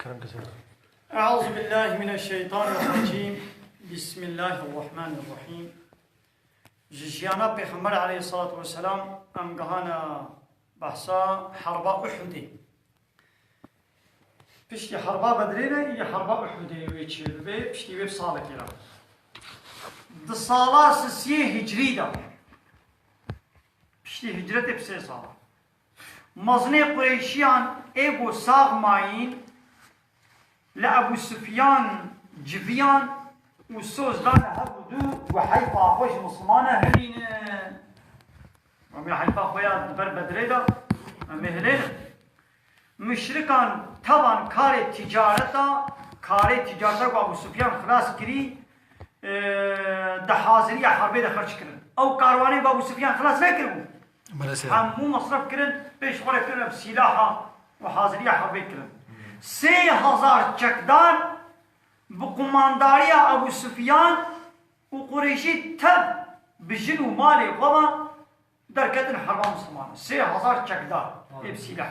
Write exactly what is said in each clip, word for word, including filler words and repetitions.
Kerem kesê. Eûzubillahimineşşeytanirracîm. Bismillahirrahmanirrahîm. Ji jiyana Pêxember aleyhissalatu vesselam em gihane behsa herba Uhudê. Piştî herba Bedrê de yê herba Uhudê wê çêbibe, piştî wê bi salekê re. Di sala sisiyê hicrî de, piştî hicretê bi sê sala, mezinê Qureyşiyan ê ku sax mayîn, li Ebû Sufyan civiyan û soz dane her du, ku heyfa xwe ji Mislimana hilînin. Em ê heyfa xwe ya di ber Bedrê de, em ê hilênin. Muşrikan tevan karê ticareta, karê ticareta ku Ebû Sufyan xilas kirî, e, di haziriya herbê de xerc kirin. Ew karwanê ku Ebû Sufyan xilas nekiribû, Belê seyda. Hemû mesref kirin, pêş xwe re kirin, ev sîlaha û haziriya herbê kirin. Sê hezar çekdar bi qumandariya Ebû Sufyan û Qureyşî tev bi jin û malê xwe ve derketin herba Mislimanan. Sê hezar çekdar ê bi sîlah.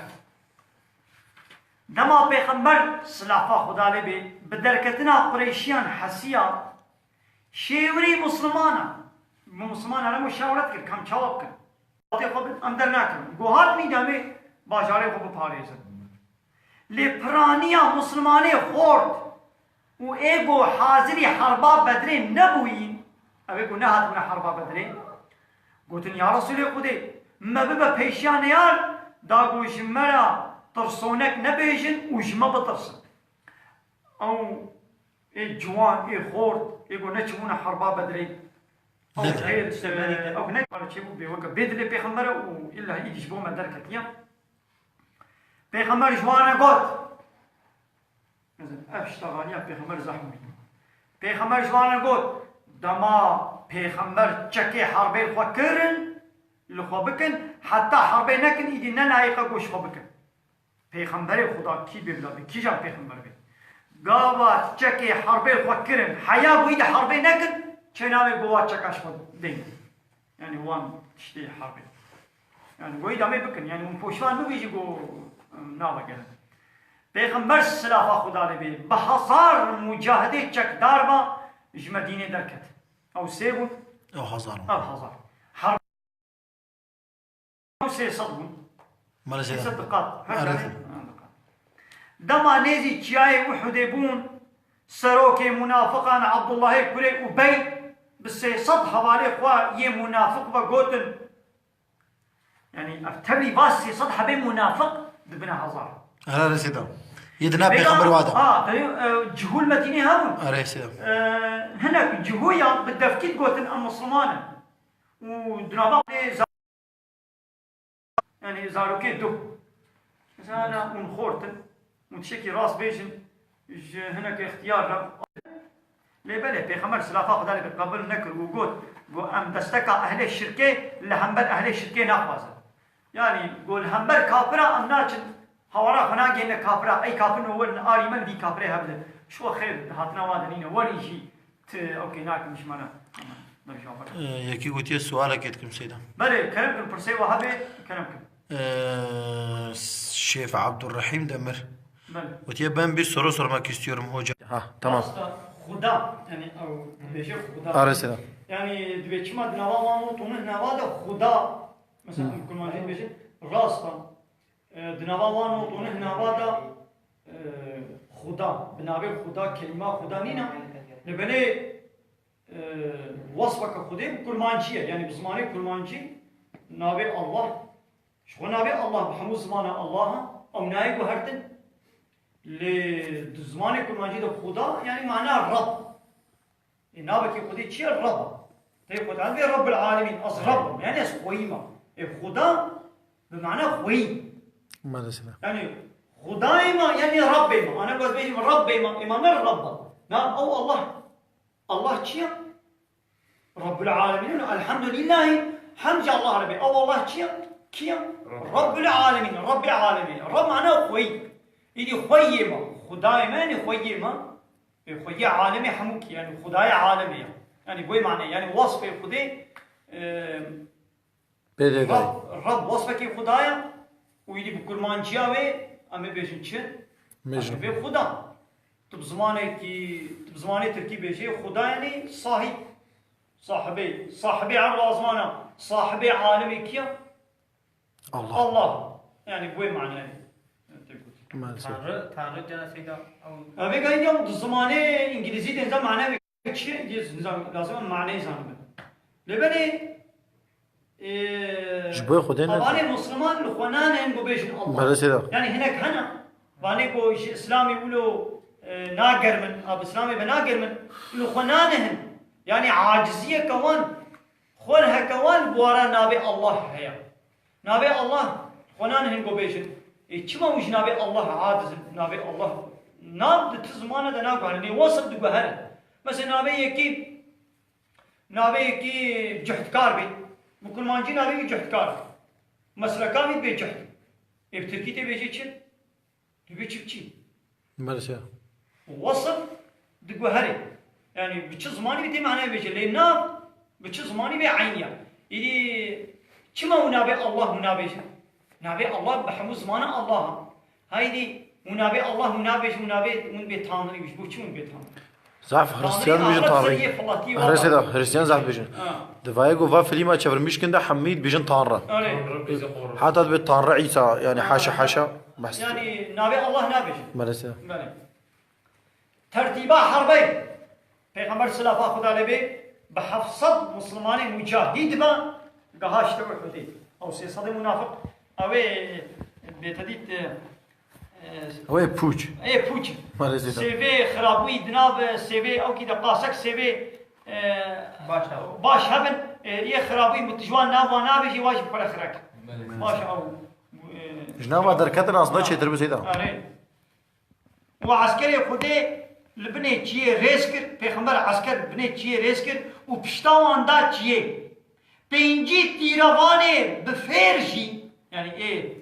Dema Pêxember, silafa Xuda lê bê, bi derketina Qureyşiyan hesiya, şêwirî Mislimanan, bi Mislimanan re muşaweret kir, kam çawa bikin. Hatê xwe bin, em dernakin. Ku hatin îdî em ê bajarê xwe biparêzin. Lê piraniya Mislimanê xort û ê ku hazirî herba Bedrê nebûyîn, ew ê ku nehatibûne herba Bedrê, gotin, ya Resûlê Xwedê, me bibe pêşiya neyar, da ku ji me re tirsonek nebêjin û ji me bitirsin. Ew ê ciwan, ê xort, ê ku neçibûne herba Bedrê. Ew Ne- xêr, işte, e, ew ne çêbû bê weke bê dilê Pêxembere û îlla îdî ji bo me derketiye. Pêxember ji wan re got, ev ştaxaniya Pêxember zehf muhîm e. Pêxember ji wan re got, dema Pêxember çekê herbê li xwe kirin, li xwe bikin, heta herbê nekin, îdî ne layiq e ku ji xwe bikin. Pêxemberê Xuda kî bê bila bê, kîjan pêxember bê? Gava çekê herbê xwe kirin, heya ku îdî herbê nekin, çê navê ku wa çeka ji xwe deyne. Yani wan tiştê herbê. Yani ku îdî em ê bikin, yani hûn poşvan bibî jî ku, em, navegere. Pêxember silafa Xuda lê bê, bi hezar mucahidê çekdar ba ji Medînê derket. Ew sê bûn? Ew hezar bûn. Ev hezar. Her sê sed bûn. Maalesef. Sê sed diqat. Her Evet. tane, ha, diqat. Dema nêzî çiyayê Uhudê bûn, serokê munafiqan Abdullahê kurê Ubey bi sê sed hevalê xwe yê munafiq ve gotin. Yani ev tevlî va sê sed hebê munafiq dibine hezar. Her resê de. Yê dina Vêga, pêxember wa de. Ha, te, e, cihûl Medînê hebûn. Her resê de. E, hinek cihûya bi defkî gotin em Misliman in. Û di nava lê za-, yani zarokê du. Mesela hûn xort in, hûn tiştekî rast bêjin, ji hinek ixtiyar re. Lê belê, Pêxember silafa Xwedê lê be qebul nekir û got, got, em desteka ehlê şirkê li hember ehlê şirkê naxwazin. Yani, got, li hember kafira em naçin, hawara xwe nagihîne kafira, ey kafir no werin, arî me li vî kafirê hebidin. Ji xwe xêr, di hatina wa de nîne, werî jî ti ew kê nakin ji me re. Ee, yekî gotiye sualekê dikim seyda. Belê, kerem kin, pirsê we hebe, kerem kin. Ee, Şêf Abdurrahîm Demir. Belê. Gotiye, ben bir soru sormak istiyorum hocam. Ha, tamam. Rasta Xuda, yani ew dibêje Xuda. Arê seyda. Yani dibê çima di nava wan û tonu nava de Xuda, mesela Hı. em kurmancî dibêjin, rasta. E, di nava wan û tonu nava de, e, Xuda, bi navê Xuda, kelîma Xuda nîne. Lê belê, e, wesfeke Xwedê bi kurmancî ye. Yani bi zimanê kurmancî navê Allah. Ji xwe navê Allah bi hemû zimana Allah e. Ew nayê guhertin. Lê di zimanê kurmancî de Xuda, yani mana Rab. Ê navekî Xwedê çi ye? Rab e. Tê Xwedê dibê Rabbul Alemîn, ez Rab im, yani ez xweyî me. Ê Xuda bi mana xweyî. Maalesef. Yani Xudayê me, yani Rabbê me. Ana ku ez bêjim Rabbê me, ê me ne Rab e. Na, ew Allah. Allah çi ye? Rabbul Alemîn, elhamdülillahî, hemd ji Allah re bê. Ew Allah çi ye? Kî ye? Rabbul Alemîn, Rabbê Alemîn. Rab mana xweyî. Îdî xweyê me, Xudayê me, yani xweyê me. Ê, xweyê alemê hemû kî, yani Xudayê alemê ye. Yani goy mane, yani wasfê Xwedê, e, Pê tê Rab, dayî. Rab wasfekî Xuda ye û îdî bi kurmanciya wê, em ê bêjin çi? Mecnûn. Vê Xuda. Tu bi zimanekî, tu bi zimanê tirkî bêjê, Xuda yanî sahîb. Sahibê, sahibê erd û azmana, sahibê alemê kî ye? Allah. Allah. Yanî bi wê manayê tê gotin. Maalesef. Tanrı, Tanrı cene seyda. Ev ê gayî ya di zimanê îngilîzî de zam mane Çi, lazim em maneyê zanibe. Lê belê, e, Ji bo Xwedê ne? Tabanê Musliman li xwe nanin ku bêjin Allah. Belê seyda. Yani hinek hene. Vanê ku ji Îslamê wilo, e, nagermin, a bi Îslamê ve nagermin, li xwe nanihin. Yani aciziyeke wan, xwerheke wan bi wara navê Allah heye. Navê Allah, xwe nanihin ku bêjin. Ê, çima hûn ji navê Allah aciz in? Navê Allah nav di ti zimana de naguherin. Ê, wasf diguherin. Mesela navê yekî, navê yekî cuhdkar bê. Bi kurmancî navê wî cuhdkar bê. Mesleka wî bê cuhd. Ê, bi tirkî tê bêjê çi? Dibê çi biçî? Belê seyda. Wasf diguherê. Yani bi çi zimanî bê tê manayê bêje. Lê nav bi çi zimanî bê eyn ya. Îdî çima hûn navê Allah hûn nabêjin? Navê Allah bi hemû zimana Allah a. Haydî hûn navê Allah hûn nabêjin, hûn navê hûn bê Tanrî, ji bo çi hûn bê Tanrî? Zaf Hristiyan bêjin Tanrî. Erê seyda, Hristiyan zaf bêjin. Ha. Divayê ku va filîma çevirmîş kin de hemî dibêjin Tanrı. Erê. Heta dibê Tanrı Îsa, yani haşa haşa. Bes. Yani navê Allah nabêjin. Maalesef. Belê. Tertîba herbê. Pêxember silafa Xuda lê bê bi heft sed Muslimanê mucahîd ve gehaşte Uhudê. Ew sê sedê munafiq. Ew ê bê te dît, e, Ew ê pûç. Ê pûç. Maalesef. Sêvê xirabûyî di nav, e, sêvê ewkî de qasek sêvê, e, baş hebin. Baş hebin. E, yê xirabûyî min tu ji wan nav wan nabêjî, wa jî bi xwe re xirek. Belê. Baş ew, e, Ji nava derketin aslında çêtir bi seyda. Erê. Û eskerê Xwedê li binê çiyê rêz kir, pêxember esker binê çiyê rêz kir û pişta wan da çiyê. Pêncî tîrevanê bi fêr jî, yani ê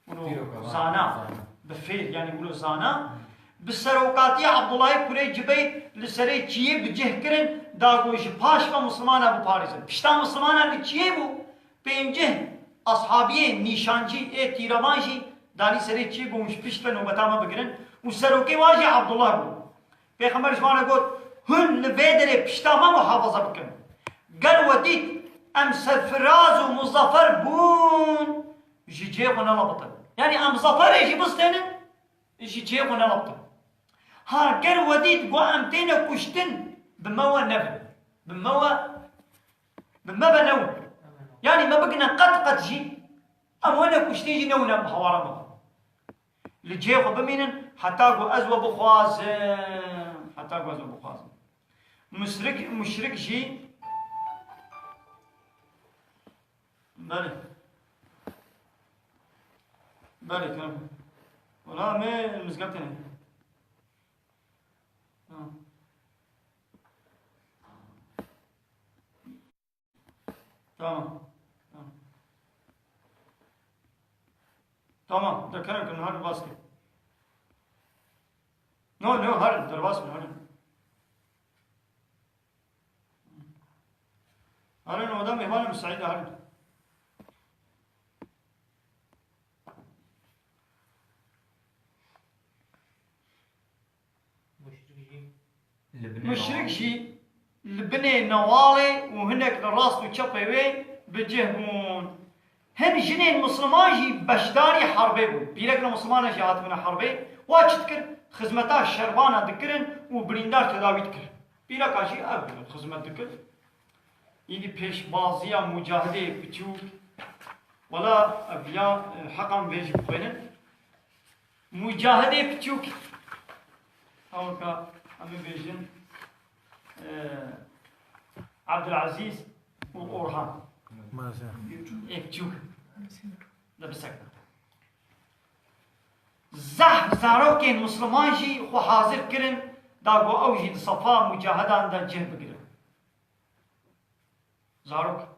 Wilo zana, bi fêr, yani wilo zana, bi serokatiya Abdullahê kurê Cibeyr li serê çiyê bi cih kirin, da ku ji paş ve Muslimana biparêzin. Pişta Muslimana li çiyê bû, pêncih ashabiyê nîşancî ê tîrevan jî danî serê çiyê, ku hûn ji pişt ve nobeta me bigirin û serokê wan jî Abdullah bû. Pêxember ji wan re got, hûn li vê derê pişta me muhafaza bikin. Ger we dît em serfiraz û muzafer bûn, ji cihê xwe nelabitin. Yanî em zaferê jî bistênin, ji cihê xwe nelabitin. Ha ger we dît ku em têne kuştin, bi me we nebin. Bi me we, bi me ve newin. Yanî me bigine qet qet jî, em wene kuştin jî newine hawara me. Li cihê xwe bimînin heta ku ez we bixwazim. Heta ku ez we bixwazim. Muşrik, muşrik jî, belê. Belê, kirim. Wela em ê mizgeftinê. Ha. Tamam. Tamam. Tamam, de kerem kin, hadi bas kin. No, no, hadi, derbas bin, hadi. Hadi, no, da mehmanım Said, hadi. Muşrik jî li binê Muşrik newalê. Jî li binê newalê û hinek li rast û çepê wê bi cih bûn. Hin jinên Misliman jî beşdarî herbê bûn. Pîrek li Mislimanan jî hatibûne herbê. Wa çi dikir? Xizmeta şervana dikirin û birîndar tedawî dikir. Pîreka jî ev xizmet dikir. Îdî pêşbaziya mucahidê piçûk. Wela ev ya, e, heqan vê jî bixwînin. Mucahidê piçûk. Ewka em ê bêjin, e, Abdulaziz û Orhan. Maalesef. Ê piçûk. De bisekne. Zehf zarokên Misliman jî xwe hazir kirin, da ku ew jî di sefa mucahidan de cih bigirin. Zarok.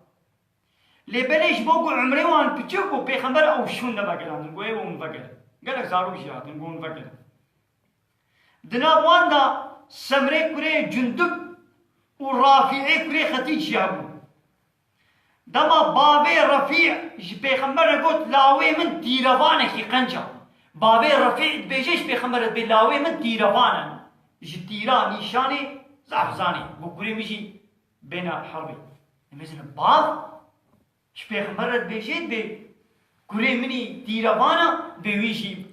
Lê belê ji bo ku umrê wan piçûk bû, Pêxember ew şûn nevegerandin, got, "Ê hûn vegerin." Gelek zarok jî hatin, got, "Hûn vegerin." Di nav wan de Semrê kurê Cundub û Rafîê kurê Xetîc jî hebûn. Dema bavê Refî ji Pêxember re got, "Lawê min tîrevanekî qenc a." Bavê Refî dibêje, ji pêxember re dibê lawê min tîrevan e. Ji tîra nîşanê zaf zanê. Got kurê min jî bêne herbê. Em ê zin bav ji pêxember re dibêje, dibê kurê min î tîrevan e, dibê wî jî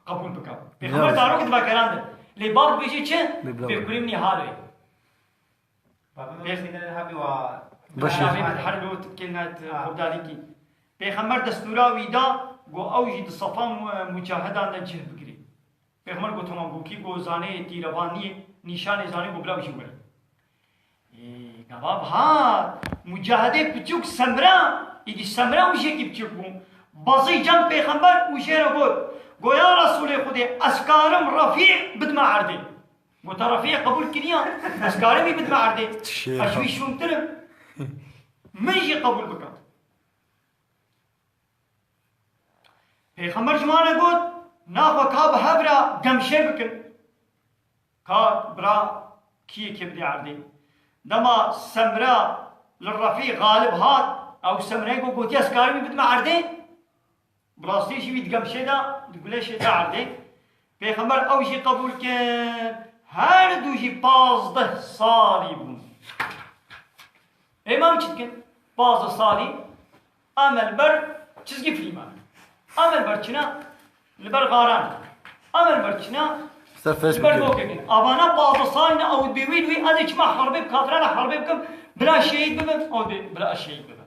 qebûl bike. Pêxember zarok divekerandin. Lê bav dibêje çi? Bê bila Dibê wê. Kurê min î hal wê. Bavê min Pêx- sînere hebî wa. Başê. Bavê min her lo tu kênat Ha. xurdalîkî. Pêxember destûra wî da, got ew jî di sefa mu-, mucahedan de cih bigirê. Pêxember got, "Tamam, got kî got zanê tîrevan niyê, nîşanê zanê got bila wî jî were." Ê, gava biha, mucahedê piçûk Semra, îdî Semra û jêkî piçûk bû. Bazî cem pêxember û jê re got, got, "Ya Resûlê Xwedê, ez karim Refî bidime erdê." Got, "Te Refîyê qebûl kiriya, ez karim î bidime erdê. Tişê Ez ji wî ya. şûntir im. Min jî qebûl bike." Pêxember ji wan re got, "Naxwe ka bi hev re gemşê bikin. Ka bira kiyê kê bidê erdê." Dema Semra li Refî xalib hat, ew Semrayê ku gotiye, "Ez karim î bidime erdê." Bi rastî jî wî di gemşê de, di guleşê de erdê. Pêxember ew jî qebûl kir. Her du jî pazdeh salî bûn. Ê, em çi dikin? Pazdeh salî em li ber çizgî filmê ne. Em li ber çi ne? Li ber xaran. Em li ber çi ne? Ser Li ber Facebookê. Gokekê ne. Avana pazdeh salî ne, ew dibê wî, wî ez ê çima herbê bi kafiran re herbê bikim, bila şehîd bibim, ew dibê bila ez şehîd bibim.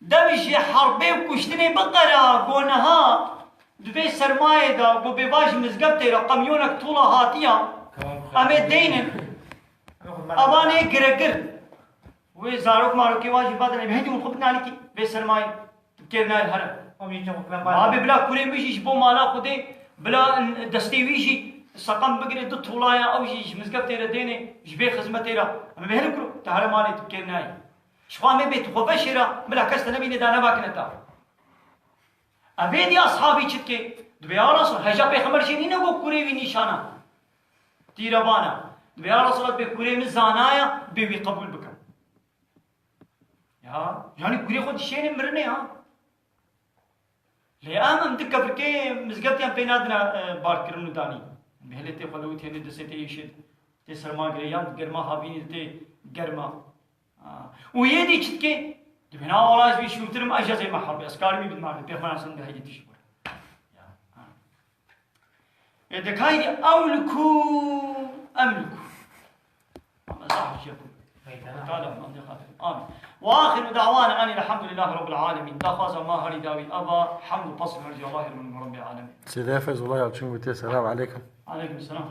Dev ji herbê û kuştinê biqere, go niha di vê sermayê de, go bêva ji mizgeftê re qemyonek tola hatiya, em ê deynin. Evanê giregir. Wê zarok marokê wan jî vadin, em hindî hûn xwe bidin alîkî vê sermayê, tu kêr nayê here. Abi bila kurê wî jî ji bo mala Xwedê, bila destê wî jî seqem bigire, du tolaya ew jî ji mizgeftê re dêne, ji vê xizmetê re. Em ê bêhne kuro, tu here malê tu kêr nayê. Ji xwe em ê bêt xwe veşê re, bila kes te nebîne da nebakine ta. Evê dî ashabî çi dike? Dibê ya Resul, heja pêxember jê nîne got kurê wî nîşana. Tîrebana. Dibê ya Resul, dibê kurê min zanaya, dibê wî qebûl bikim. Ya, yani kurê xwe dişêne mirine ya. Lê em, em di kevirkê mizgeftiyan pê nadine, e, barkirin û danî. Mihlê tê xwe li wî têne destê tê êşê, tê serma girê, yan germa havînî tê germa. Ha. Û yê dî çi dike? Dibê na wala ez wî şûntir im, ez jî ez ê me herbê, ez karim î bidim erdê, pêxember sen de heyî tişt bû. Ya, ha. Ê, de kaydî ewliku emliku. Ama zahf jê bû. Teala, Amin. Ve axiru da'wana enil hamdülillahi rabbil alemin. Daxwaza ma herî dawî ava, hamd û pas mercî Allahî Rabbil alemin. Seyda Feyzullah Yalçın gotiye, selam aleyküm. Aleyküm selam.